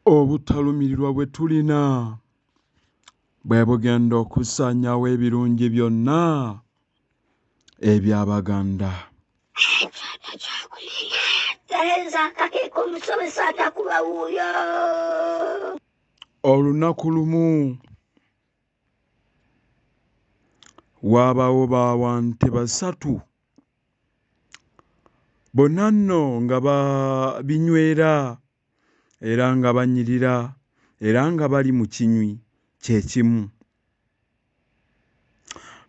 Obutalumirirwa bwe tulina bwe bugenda okusaanyaawo ebirungi byonna eby'Abaganda. Olunaku lumu waabaawo bawante basatu bonna nno nga ba binywera era nga banyirira era nga bali mu kinywi kye kimu.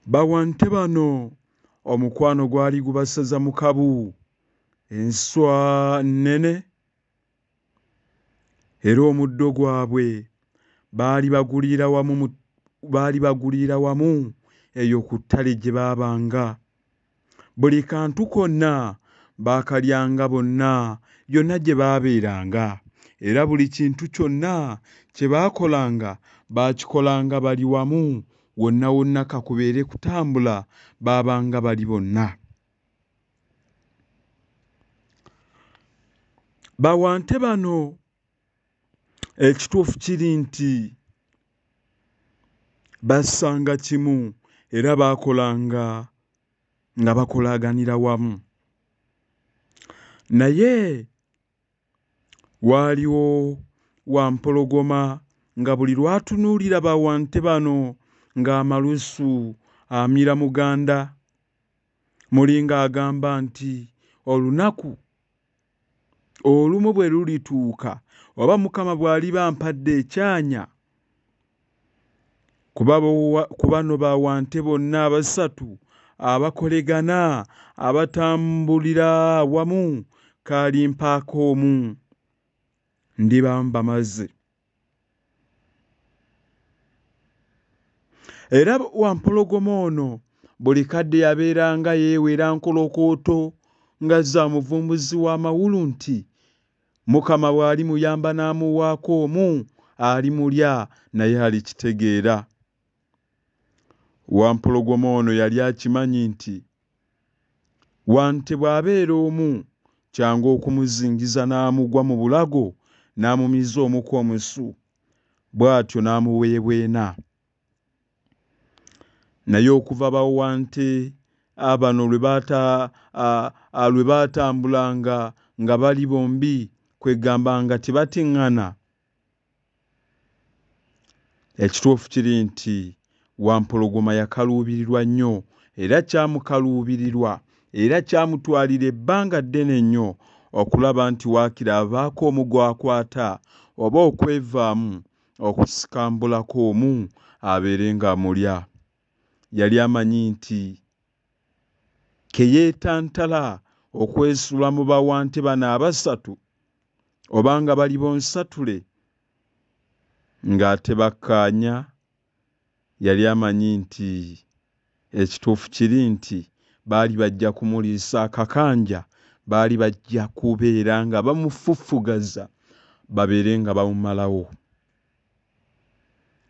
Bawante bano omukwano gwali gubasaza mu kabu, enswa nnene era omuddo gwabwe baali baguliira wamu mu baali baguliira wamu eyo ku ttale gye baabanga. Buli kantu konna baakalyanga bonna yonna gye baabeeranga era buli kintu kyonna kye baakolanga baakikolanga bali wamu wonna wonna ka kubeere kutambula baabanga bali bonna. Bawante bano ekituufu kiri nti bassanga kimu era baakolanga nga bakolaganira wamu naye waaliwo Wampologoma nga buli lw'atunuulira bawante bano ng'amalusu amira muganda muli ng'agamba nti olunaku olumu bwe lulituuka oba Mukama bw'aliba ampadde ekyanya ku bano bawante bonna abasatu abakolegana abatambulira awamu kalimpaako omu ndiba mbamaze. Era Wampologoma ono buli kadde yabeeranga yeewera nkolokooto nga za muvumbuzi w'amawulu nti Mukama bw'alimuyamba n'amuwaako omu alimulya naye alikitegeera. Wampologoma ono yali akimanyi nti Wante bw'abeera omu kyangu okumuzingiza n'amugwa mu bulago n'amumiza omuku omusu bw'atyo n'amuweebwa ena. Naye okuva bawante bano lwe baatambulanga nga bali bombi kwegamba nga tebatiŋŋana, ekituufu kiri nti Wampologoma yakaluubirirwa nnyo era kyamukaluubirirwa era kyamutwalira ebbanga ddene nnyo okulaba nti waakiri avaako omu gw'akwata oba okwevaamu okusikambulako omu abeere ng'amulya. Yali amanyi nti ke yeetantala okwesuula mu bawante bano abasatu oba nga bali bonsatule nga tebakkaanya yali amanyi nti ekituufu kiri nti baali bajja kumuliisa akakanja baali bajja kubeera nga bamufuffugaza babeere nga bamumalawo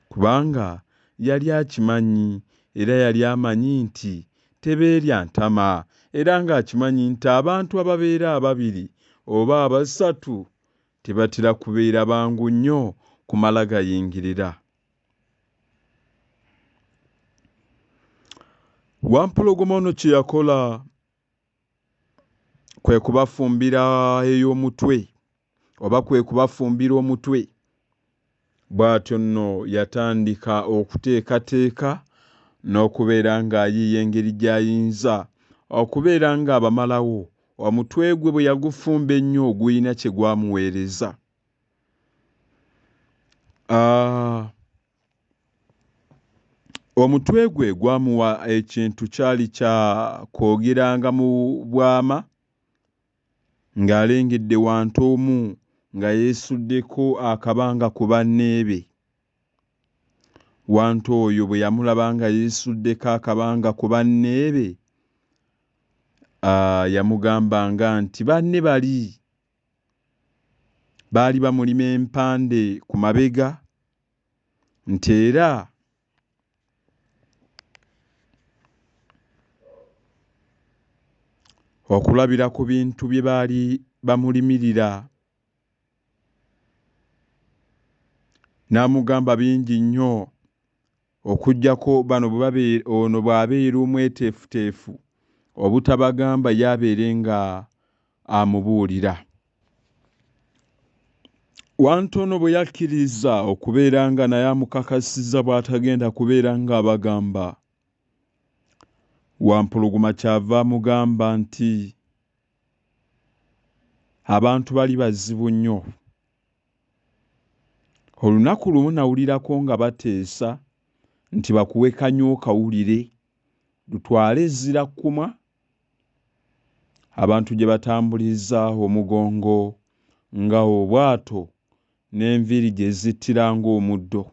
kubanga yali akimanyi era yali amanyi nti tebeerya ntama era ng'akimanyi nti abantu ababeera ababiri oba abasatu tebatera kubeera bangu nnyo kumala gayingirira. Wampologoma ono kye yakola kwe kubafumbira ey'omutwe oba kwe kubafumbira omutwe. Bw'atyo nno yatandika okuteekateeka n'okubeera ng'ayiiya engeri gy'ayinza okubeera ng'abamalawo. Omutwe gwe bwe yagufumba ennyo gulina kye gwamuweereza. Omutwe gwe gwamuwa ekintu kyali kya kwogeranga mu bwama ng'alengedde Wante omu nga yeesuddeko akabanga ku banne be. Wante oyo bwe yamulaba nga yeesuddeko akabanga ku banne be, yamugambanga nti banne bali baali bamulima empande ku mabega nti era okulabira ku bintu bye baali bamulimirira. N'amugamba bingi nnyo okuggyako bano bwe babeera ono bw'abeera omweteefuteefu obutabagamba ye abeere nga amubuulira. Wantono bwe yakkiriza okubeera nga naye amukakasizza bw'atagenda kubeera ng'abagamba, Wampologoma ky'ava amugamba nti abantu bali bazibu nnyo. Olunaku lumu nawulirako nga bateesa nti bakuwe kanywa okawulire lutwale ezzirakkuma abantu gye batambuliza omugongo nga obwato n'enviiri gye zittira ng'omuddo.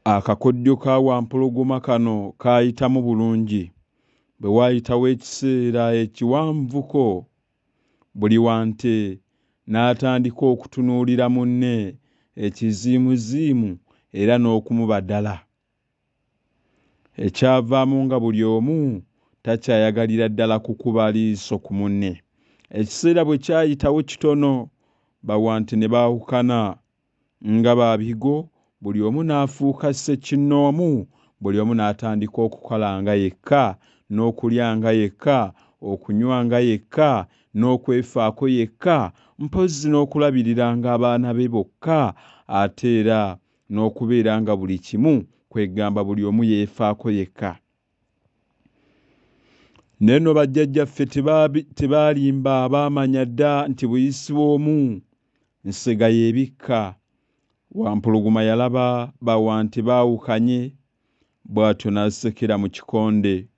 Akakoddyo ka Wampologoma kano kaayitamu bulungi. Bwe waayitawo ekiseera ekiwanvuko, buli wante n'atandika okutunuulira munne ekiziimuziimu era n'okumubadala. Ekyavaamu nga buli omu takyayagalira ddala kukuba liiso ku munne. Ekiseera bwe kyayitawo kitono, bawante ne baawukana nga ba bigo buli omu n'afuuka ssekinnoomu, buli omu n'atandika okukola nga yekka, n'okulya nga yekka, okunywa nga yekka, n'okwefaako yekka, mpozzi n'okulabiriranga abaana be bokka ate era n'okubeera nga buli kimu kweggamba buli omu yeefaako yekka. Naye nno bajjajjaffe tebaalimba baamanya dda nti buyisi bw'omu nsega y'ebikka. Wampologoma yalaba bawante baawukanye bw'atyo n'asekera mu kikonde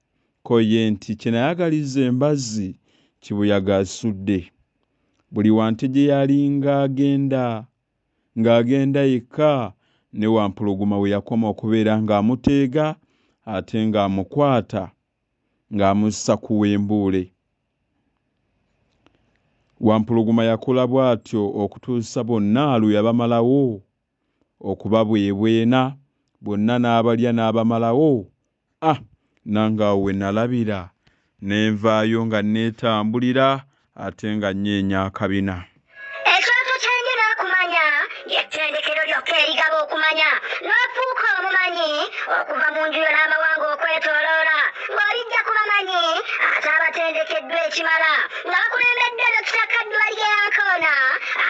ko ye nti kye nayagaliza embazzi kibuyaga asudde. Buli wante gye yalinga agenda ng'agenda yekka ne Wampologoma we yakoma okubeera ng'amuteega ate ng'amukwata ng'amussa ku wembuule. Wampologoma yakola bw'atyo okutuusa bonna lwe yabamalawo okubabwebwena bonna n'abalya n'abamalawo. Ah! Nange awo we nalabira ne nvaayo nga nneetambulira ate nga nnyeenya akabina. Ekyoto ky'enje n'okumanya ly'ettendekero lyokka erigaba okumanya n'ofuuka omumanyi okuva mu nju yo n'amawanga okwetooloola ng'olijja ku bamanyi ate abatendekeddwa ekimala nga bakulembeddwa Dokita Kaddu Baryeyankoona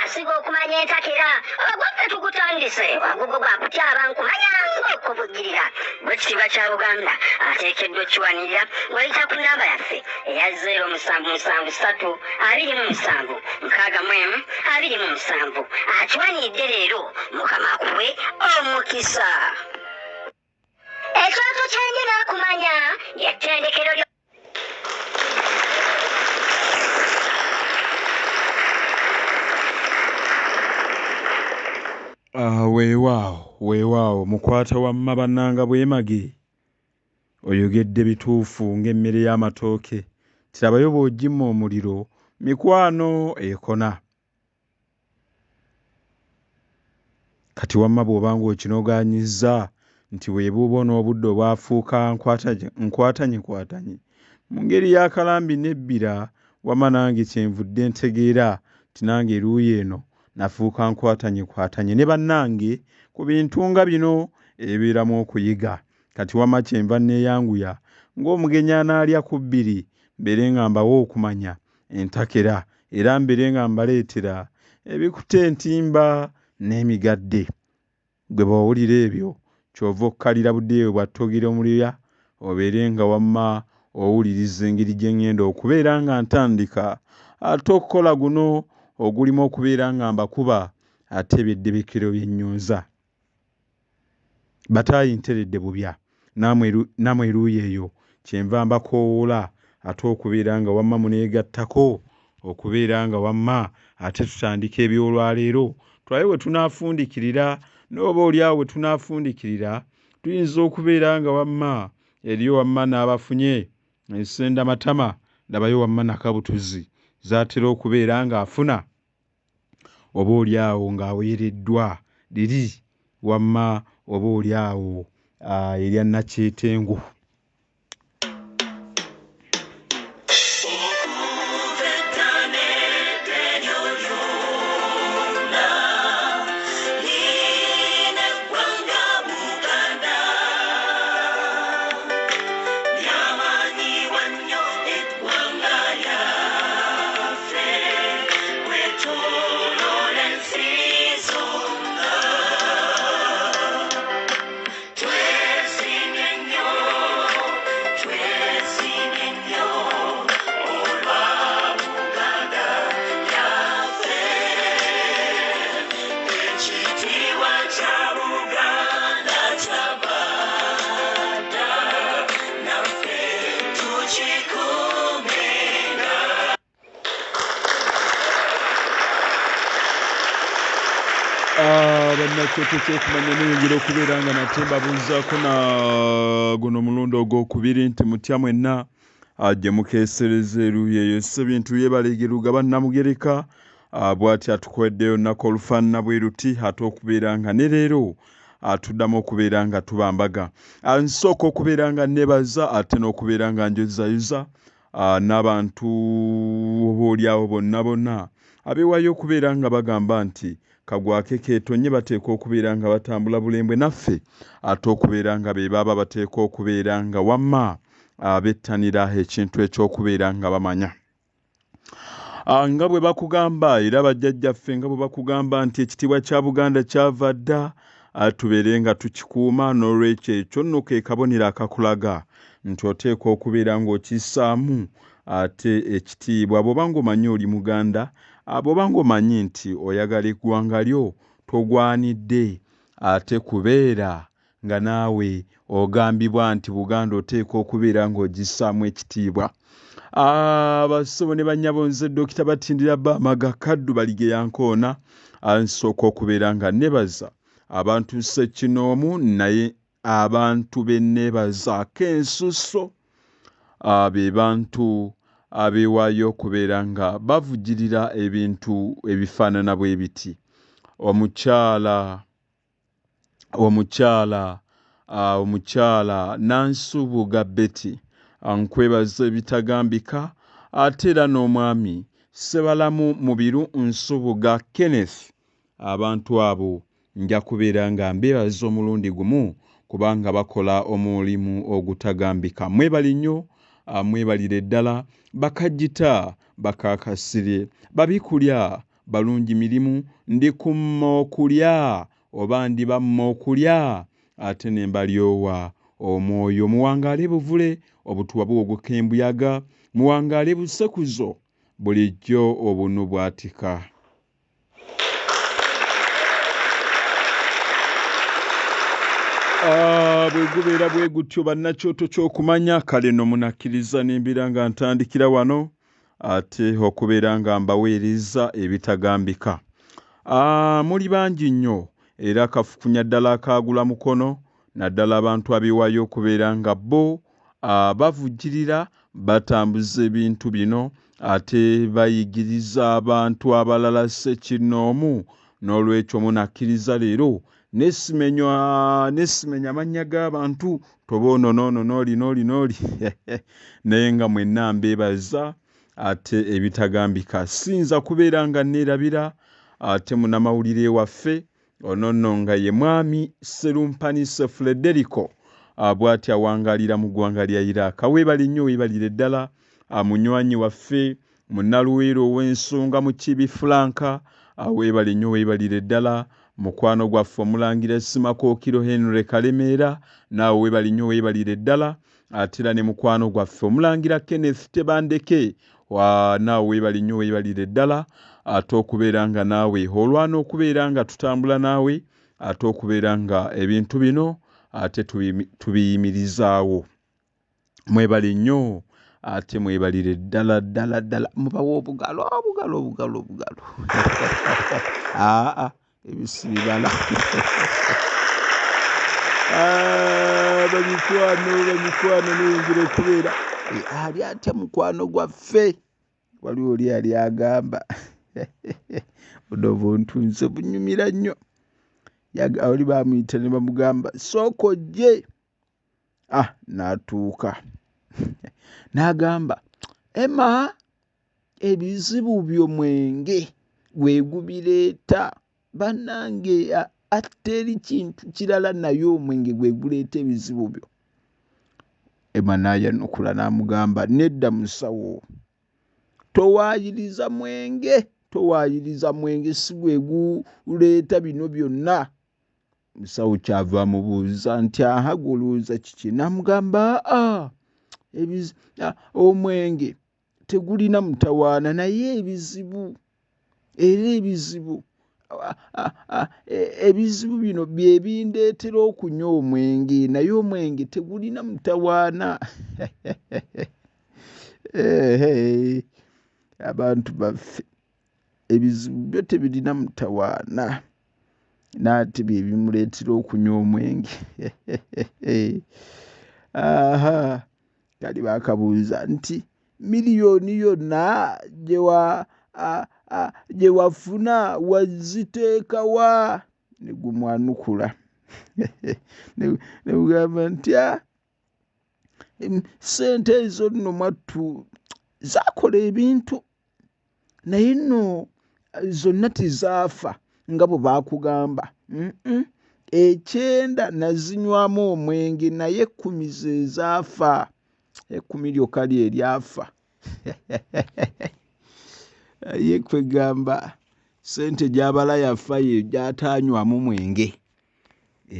asiga okumanya entakera. Ogwaffe tugutandise ogugwo gwa kutyaba nkumanya ng'okuvujjirira. Bwekitiibwa kya Buganda ateekeddwa okukiwanirira ng'oyita ku nnamba yaffe eya 0773 27 61 27. Akiwaniridde leero, Mukama akuwe omukisa. Ekyoto ky'enje n'okumanya ly'ettendekero lyo. Ah, weewaawo weewaawo mukwata wamma bannanga bwemage oyogedde bituufu ng'emmere y'amatooke tirabayo bw'ogimma omuliro mikwano ekona. Kati wamma bw'oba ng'okinogaanyizza nti weebuubo n'obudde obwafuuka nkwatanyekwatanyi mu ngeri y'akalambi n'ebbira wamma nange kyenvudde ntegeera nti nange eruuyi eno nafuuka nkwatanyekwatanye ne bannange ku bintu nga bino ebibeeramu okuyiga. Kati wamma kyenva nneeyanguya ng'omugenyi anaalya ku bbiri mbeere nga mbawa okumanya entakera era mbeere nga mbaleetera ebikuta entimba n'emigadde. Ggwe bw'owulira ebyo ky'ova okkalira budeewo bwa ttogero omulira obeere nga wamma owuliriza engeri gye ŋŋenda okubeera nga ntandika ate okukola guno ogulimu okubeera nga mbakuba ate eby'eddebekero bye nnyonza. Bataayi nteredde bubya namwe eruuyi eyo kyenva mbakoowoola ate okubeera nga wamma muneegattako okubeera nga wamma ate tutandika eby'olwaleero tulabe we tunaafundikirira n'oba oli awo we tunaafundikirira tuyinza okubeera nga wamma eriyo wamma n'abafunye ensendamatama ndabayo wamma nakabutuzi z'atera okubeera ng'afuna oba oli awo ng'aweereddwa liri wamma oba oli awo erya Nakyetengu. Bannakyoto ky'okumanya neyongera okubeera nga nate mbabuuzaako na guno omulundi ogwokubiri nti mutya mwenna gye mukeesereza eruuyi eyo. Ssebintu yeebale Lugaba Nnamugereka bw'atyo atukoleddeyo olunaku olufaanana bwe luti ate okubeera nga ne leero tuddamu okubeera nga tubambaga. Nsooka okubeera nga nneebaza ate n'okubeera nga njozayuza n'abantu oboolyawo bonna bonna abeewaayo okubeera nga bagamba nti kagwake keetonye bateekwa okubeera nga batambula bulembwe naffe ate okubeera nga be baba bateekwa okubeera nga wamma bettanira ekintu eky'okubeera nga bamanya. Nga bwe bakugamba era bajjajjaffe nga bwe bakugamba nti ekitiibwa kya Buganda kyava dda tubeere nga tukikuuma, n'olwekyo ekyo nno ke kabonero akakulaga nti oteekwa okubeera ng'okissaamu ate ekitiibwa. Bw'oba ng'omanyi oli Muganda, bw'oba ng'omanyi nti oyagala eggwanga lyo, togwanidde ate kubeera nga naawe ogambibwa nti Buganda oteekwa okubeera ng'ogissaamu ekitiibwa. Abassebo ne bannyabo, nze Dokita Batindira Bamaga Kaddu Baligeya Nkoona. Nsooka okubeera nga nnebaza abantu ssekinoomu, naye abantu be nneebazaako ensusso be bantu abeewaayo okubeera nga bavujjirira ebintu ebifaanana bwe biti. Omukyala Nansubuga Betty, nkwebaza ebitagambika, ate era n'omwami Ssebalamu Mubiru Nsubuga Kenneth. Abantu abo nja kubeera nga mbeebaza omulundi gumu kubanga bakola omulimu ogutagambika. Mwebale nnyo, mwebalire ddala. Bakajjita bakakasirye, babikulya balungi mirimu, ndi kumma okulya oba ndi bamma okulya ate ne mbalyowa omwoyo. Muwangaale buvule, obutuba buwogoka embuyaga, muwangaale busekuzo, bulijjo obunu bwatika. Bwe gubeera bwe gutyo bannakyoto ky'okumanya, kale nno munakkiriza n'embeera nga ntandikira wano ate okubeera nga mbaweereza ebitagambika. Muli bangi nnyo era kafukunya ddala akaagula mukono, naddala abantu abeewaayo okubeera nga bo bavujjirira, batambuza ebintu bino ate bayigiriza abantu abalala ssekinnoomu. N'olwekyo munakkiriza leero nesimenya amannya g'abantu toba ono n'ono n'oli n'oli n'oli naye nga mwenna mbeebaza ate ebitagambika. Siyinza kubeera nga nneerabira ate munnamawulire waffe ono nno nga ye mwami Sserumpanise Frederico, bw'atyo awangaalira mu ggwanga lya Iraq. Weebale nnyo, weebalire ddala munywanyi waffe munnaluweero ow'ensonga Mukiibi Frank, weebale nnyo, weebalire ddala mukwano gwaffe omulangira Ssimakookiro Henry Kalemeera, naawe weebale nnyo, weebalire ddala. Ate era ne mukwano gwaffe omulangira Kenneth Tebandeke, naawe weebale nnyo, weebalire ddala ate okubeera nga naawe olwana okubeera nga tutambula naawe ate okubeera nga ebintu bino ate tubiyimirizaawo. Mwebale nnyo ate mwebalire ddala ddala ddala, mubawe obugalo obugalo obugalo obugalo. Aa ebisibala bamikwano, bamikwano, neyongera okubeera ali atya mukwano gwaffe. Waliwo oli yali agamba buno obuntu nze bunyumira nnyo, oli bamuyita ne bamugamba sooka ojje, n'atuuka n'agamba Emma ebizibu byo mwenge gwe gubireeta, bannange ate eri kintu kirala naye omwenge gwe guleeta ebizibu byo. Emma n'ayanukula n'amugamba nedda musawo, towaayiriza mwenge, towaayiriza mwenge si gwe guleeta bino byonna. Musawo kyava amubuuza nti aha gwe olowooza kiki? N'amugamba omwenge tegulina mutawaana naye ebizibu era ebizibu ebizibu bino bye bindeetera okunywa omwenge naye omwenge tegulina mutawaana. Abantu baffe ebizibu byo tebirina mutawaana. N'ate bye bimuleetera okunywa omwenge. Aha, kali baakabuuza nti miliyoni yonna gye wafuna waziteeka wa? Ne gumwanukula ne gugamba nti ssente ezo nno mwattu zaakola ebintu, naye nno zonna tezaafa nga bwe baakugamba. 90 nazinywamu omwenge, naye 10 ze zaafa. 10 lyokka lye lyafa. Ye kwegamba ssente gy'abala yafa ye gy'ataanywamu mwenge.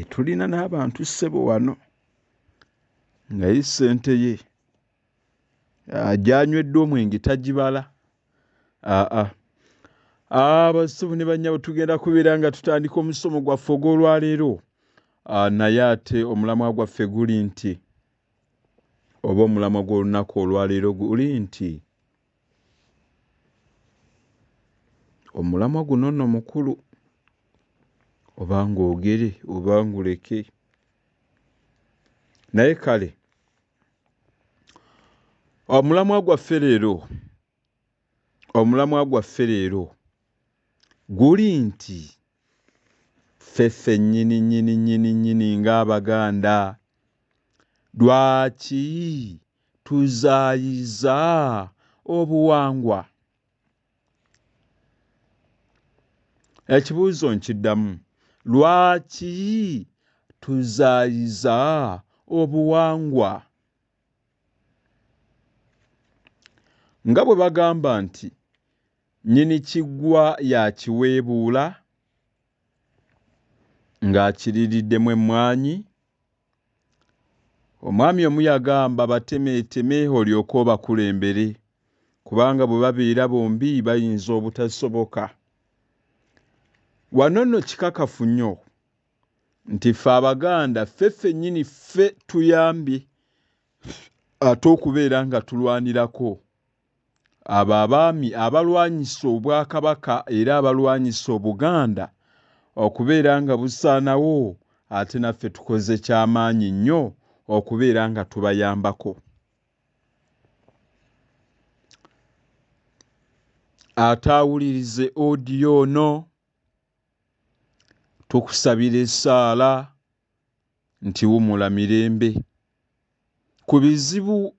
Tulina n'abantu ssebo wano nga ye ssente ye gy'anywedde omwenge tagibala. Aa abasibu ne bannyabo, tugenda kubeera nga tutandika omusomo gwaffe ogw'olwaleero, naye ate omulamwa gwaffe guli nti, oba omulamwa gw'olunaku olwaleero guli nti, omulamwa guno nno mukulu, oba ng'ogere oba nguleke, naye kale omulamwa gwaffe leero, omulamwa gwaffe leero guli nti ffe ffennyini nnyini nnyini nnyini ng'Abaganda lwaki tuzaayiza obuwangwa? Ekibuuzo nkiddamu, lwaki tuzaayiza obuwangwa? Nga bwe bagamba nti nnyini kiggwa y'akiweebuula ng'akiririddemu emmwanyi, omwami omu yagamba batemeeteme olyoke obakulembere, kubanga bwe babeera bombi bayinza obutasoboka. Wano nno kikakafu nnyo nti ffe Abaganda ffe ffennyini ffe tuyambye ate okubeera nga tulwanirako abo abaami abalwanyisa Obwakabaka era abalwanyisa Obuganda okubeera nga busaanawo, ate naffe tukoze kyamaanyi nnyo okubeera nga tubayambako. Ate awulirize odiyo ono, tukusabira essaala nti wumula mirembe. Ku bizibu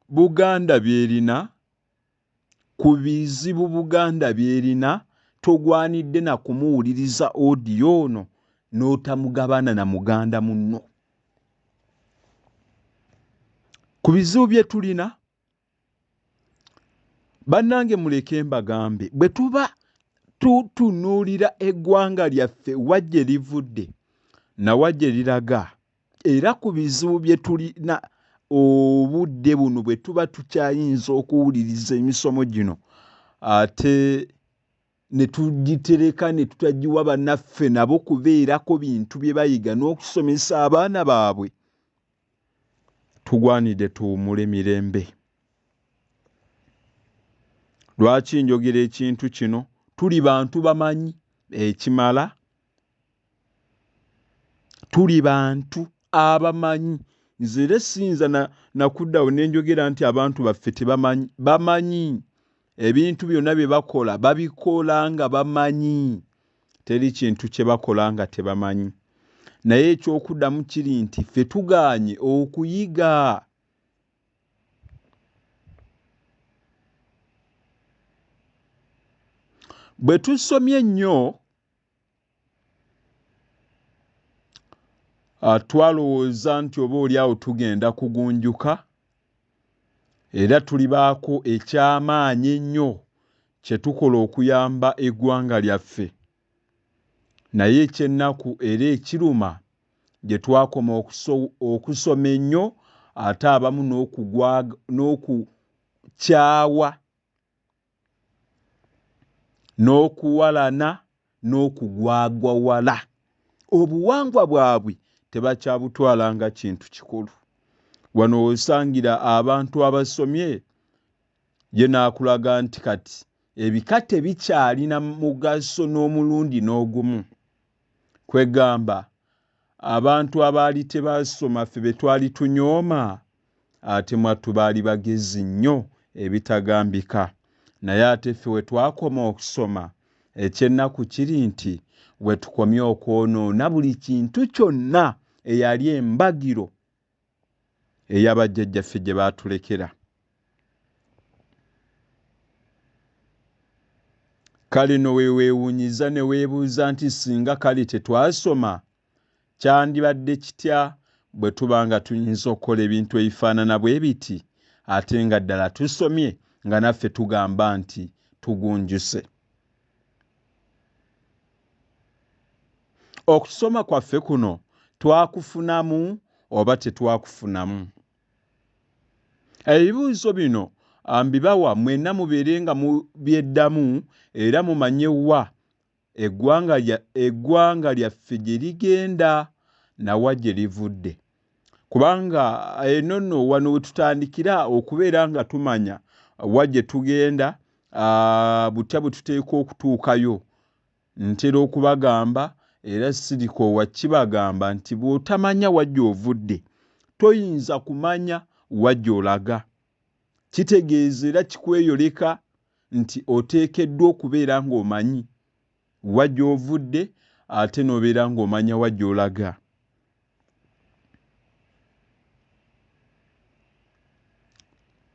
Buganda by'erina, ku bizibu Buganda by'erina, togwanidde na kumuwuliriza odiyo ono n'otamugabana na muganda munno. Ku bizibu bye tulina, bannange muleke mbagambe, bwe tuba tutunuulira eggwanga lyaffe wa gye livudde na wa gye liraga, era ku bizibu bye tulina obudde buno bwe tuba tukyayinza okuwuliriza emisomo gino ate ne tugitereka ne tutagiwa bannaffe nabo kubeerako bintu bye bayiga n'okusomesa abaana baabwe, tugwanidde tuwummule mirembe. Lwaki njogera ekintu kino? Tuli bantu bamanyi ekimala, tuli bantu abamanyi. Nze era siyinza nakuddawo ne njogera nti abantu baffe tebamanyi. Bamanyi ebintu byonna bye bakola, babikola nga bamanyi. Teri kintu kye bakola nga tebamanyi. Naye ekyokuddamu kiri nti ffe tugaanye okuyiga. Bwe tusomye ennyo, twalowooza nti oba oli awo tugenda kugunjuka era tulibaako eky'amaanyi ennyo kye tukola okuyamba eggwanga lyaffe. Naye eky'ennaku era ekiruma, gye twakoma okusoma ennyo ate abamu n'okukyawa n'okuwalana n'okugwagwawala. Obuwangwa bwabwe tebakyabutwala nga kintu kikulu. Wano w'osangira abantu abasomye ye n'akulaga nti kati ebika tebikyalina mugaso n'omulundi n'ogumu. Kwegamba abantu abaali tebaasoma ffe be twali tunyooma ate mwattu baali bagezi nnyo ebitagambika. Naye ate ffe we twakoma okusoma, eky'ennaku kiri nti we tukomye okwonoona buli kintu kyonna eyali embagiro eya bajjajjaffe gye baatulekera. Kale no weweewuunyiza ne weebuuza nti singa kale tetwasoma kyandibadde kitya bwe tuba nga tuyinza okukola ebintu ebifaanana bwe biti ate nga ddala tusomye nga naffe tugamba nti tugunjuse. Okusoma kwaffe kuno twakufunamu oba tetwakufunamu? Ebibuuzo bino mbibawa mwenna mubeere nga mubyeddamu era mumanye wa eggwanga lyaffe gye ligenda na wa gye livudde. Kubanga eno nno wano we tutandikira okubeera nga tumanya wa gye tugenda, butya bwe tuteekwa okutuukayo. Ntera okubagamba era sirikoowa kibagamba nti bw'otamanya wa gy'ovudde toyinza kumanya wa gy'olaga. Kitegeeza era kikweyoleka nti oteekeddwa okubeera ng'omanyi wa gy'ovudde ate n'obeera ng'omanya wa gy'olaga.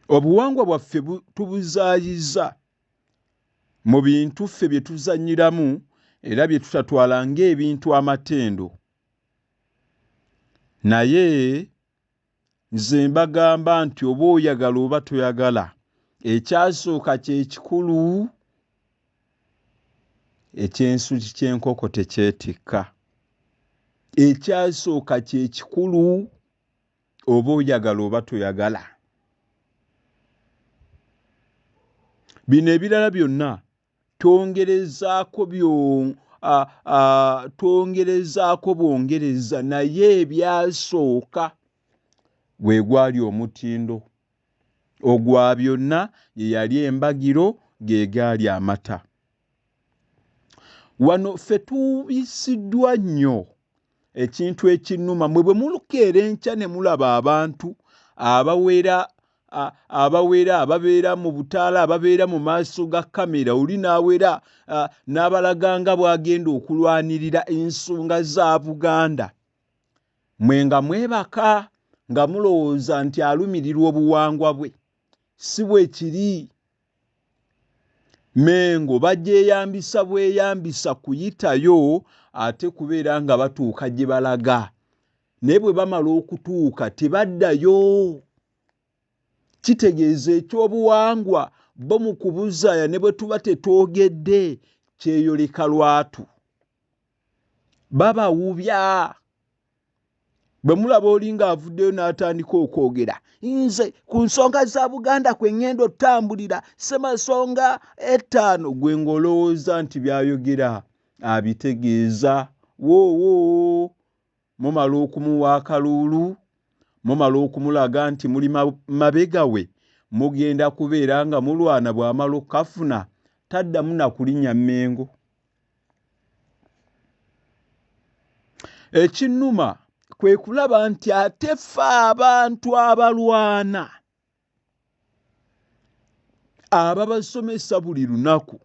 Obuwangwa bwaffe tubuzaayizza mu bintu ffe bye tuzannyiramu era bye tutatwala ng'ebintu amatendo. Naye nze mbagamba nti oba oyagala oba toyagala, ekyasooka kye kikulu, ekyensuti ky'enkoko tekyetikka. Ekyasooka kye kikulu, oba oyagala oba toyagala. Bino ebirala byonna twongerezaako bwongereza, naye ebyasooka gwe gwali omutindo ogwa byonna, ye yali embagiro, ge gaali amata. Wano ffe tubisiddwa nnyo ekintu ekinnuma. Mmwe bwe mukeera enkya ne mulaba abantu abawera ababeera mu butaala, ababeera mu maaso ga kamera, oli n'awera n'abalaga nga bw'agenda okulwanirira ensonga za Buganda, mmwe nga mwebaka nga mulowooza nti alumirirwa obuwangwa bwe. Si bwe kiri. Mengo bagyeyambisa bweyambisa kuyitayo ate kubeera nga batuuka gye balaga, naye bwe bamala okutuuka tebaddayo. Kitegeeza ekyobuwangwa bo mu kubuzaaya ne bwe tuba tetwogedde kyeyoleka lwatu. Babawubya. Bwe mulaba oli ng'avuddeyo n'atandika okwogera, nze ku nsonga za Buganda kwe ŋŋenda otambulira ssemasonga 5, gwe ng'olowooza nti by'ayogera abitegeeza. Woowo, mumala okumuwa akaluulu, mumala okumulaga nti muli mabega we, mugenda kubeera nga mulwana, bw'amala okukafuna taddamu na kulinnya Mmengo. Ekinnuma kwe kulaba nti ate ffe abantu abalwana ababasomesa buli lunaku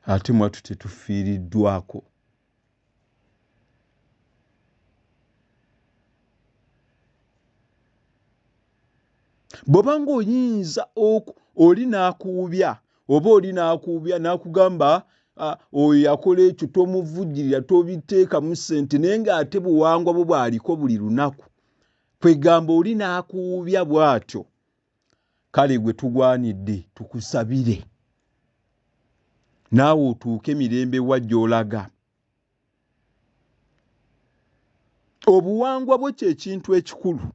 ate mwattu tetufiiriddwako. Bw'oba ng'oyinza oli n'akuwubya oba oli n'akuwubya n'akugamba oyo yakola ekyo tomuvujjirira, tobiteekamu ssente, naye ng'ate buwangwa bwo bw'aliko buli lunaku, kwegamba oli n'akuwubya bw'atyo, kale gwe tugwanidde tukusabire naawe otuuke mirembe wa gy'olaga. Obuwangwa bwo kye kintu ekikulu.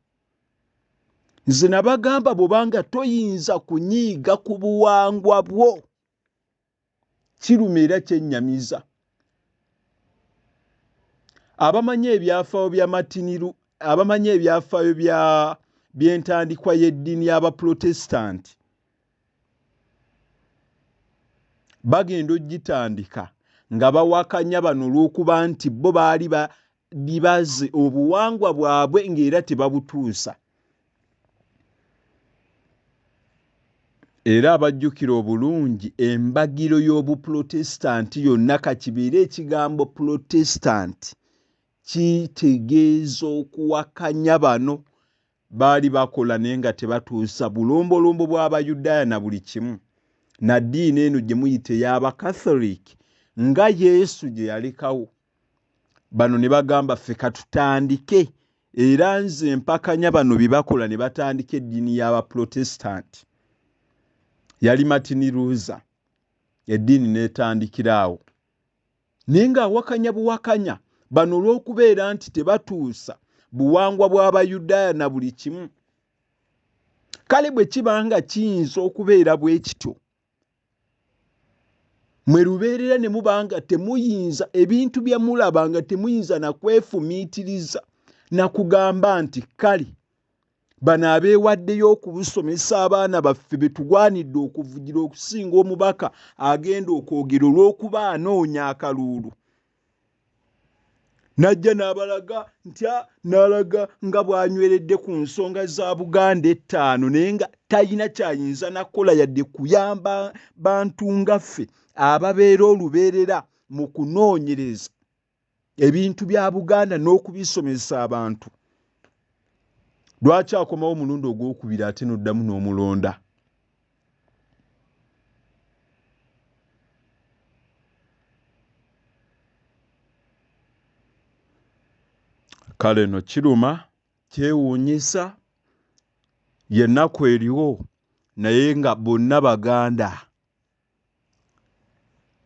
Nze nabagamba bw'obanga toyinza kunyiiga ku buwangwa bwo, kiruma era kyennyamiza. Abamanyi ebyafaayo bya Martin Lu-, abamanyi ebyafaayo by'entandikwa y'eddiini y'Abaprotestanti bagenda ogitandika nga bawakanya bano olw'okuba nti bo baali badibaze obuwangwa bwabwe ng'era tebabutuusa. Era abajjukira obulungi embagiro y'Obupulotestanti yonna, ka kibeere ekigambo Pulotestanti kitegeeza okuwakanya bano baali bakola naye nga tebatuusa bulombolombo bw'Abayudaaya na buli kimu, na ddiini eno gye muyita ey'Abakatholic nga Yesu gye yalekawo. Bano ne bagamba ffe katutandike, era nze mpakanya bano bye bakola ne batandika eddiini y'Abapulotestanti. Yali Martin Luther, eddiini n'etandikira awo. Naye ng'awakanya buwakanya bano olw'okubeera nti tebatuusa buwangwa bw'Abayudaaya na buli kimu. Kale bwe kiba nga kiyinza okubeera bwe kityo, mwe lubeerera ne muba nga temuyinza, ebintu bye mulaba nga temuyinza na kwefumiitiriza na kugamba nti kale bano abeewaddeyo okubusomesa abaana baffe be tugwanidde okuvugira okusinga omubaka agenda okwogera olw'okuba anoonya akaluulu. N'ajja n'abalaga nti n'alaga nga bw'anyweredde ku nsonga za Buganda ettaano, naye nga talina ky'ayinza na kukola yadde kuyamba bantu nga ffe ababeera olubeerera mu kunoonyereza ebintu bya Buganda n'okubisomesa abantu. Lwaki akomawo omulundi ogwokubiri ate n'oddamu n'omulonda? Kale no kiruma, kyewuunyisa, y'ennaku eriwo, naye nga bonna Baganda,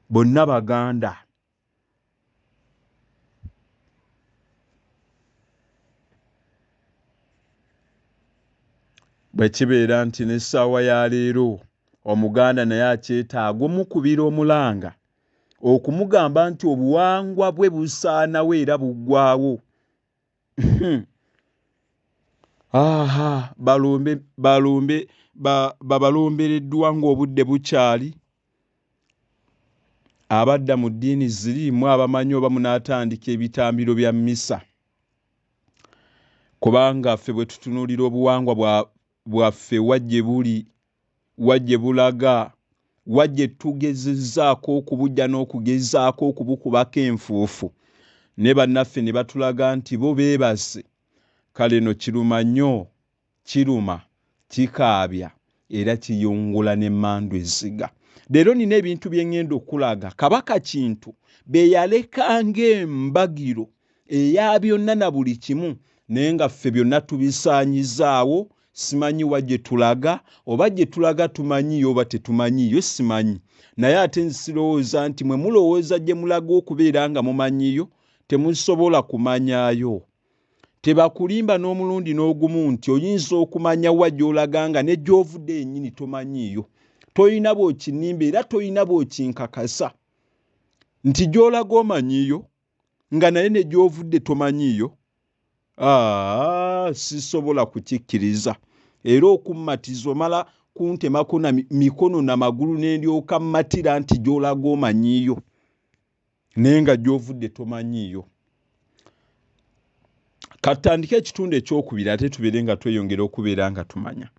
bonna Baganda. Bwe kibeera nti n'essaawa ya leero Omuganda naye akyetaaga omukubira omulanga okumugamba nti obuwangwa bwe busaanawo era buggwaawo. Aha, balumbe, balumbe, babalombereddwa ng'obudde bukyali. Abadda mu ddiini ziri mmwe abamanyi oba munaatandika ebitambiro bya mmisa, kubanga ffe bwe tutunuulira obuwangwa bwaffe wa gye buli, wa gye bulaga, wa gye tugezezzaako okubujja n'okugezaako okubukubako enfuufu, ne bannaffe ne batulaga nti bo beebase. Kale no kiruma nnyo, kiruma, kikaabya era kiyungula n'emmandu ezziga. Leero nina ebintu bye ŋŋenda okukulaga Kabaka Kintu bye yaleka ng'embagiro eya byonna na buli kimu, naye nga ffe byonna tubisaanyizaawo. Simanyi wa gye tulaga, oba gye tulaga tumanyiyo oba tetumanyiyo simanyi. Naye ate nze sirowooza nti mwe mulowooza gye mulaga okubeera nga mumanyiyo, temusobola kumanyaayo. Tebakulimba n'omulundi n'ogumu nti oyinza okumanya wa gy'olaga nga ne gy'ovudde yennyini tomanyiiyo. Tolina bw'okinnimba era tolina bw'okinkakasa nti gy'olaga omanyiiyo nga naye ne gy'ovudde tomanyiiyo. Aa, sisobola kukikkiriza. Era okummatiza omala kuntemako na mikono na magulu ne ndyoka mmatira nti gy'olaga omanyiiyo naye nga gy'ovudde tomanyiiyo. Katutandike ekitundu ekyokubiri ate tubeere nga tweyongera okubeera nga tumanya.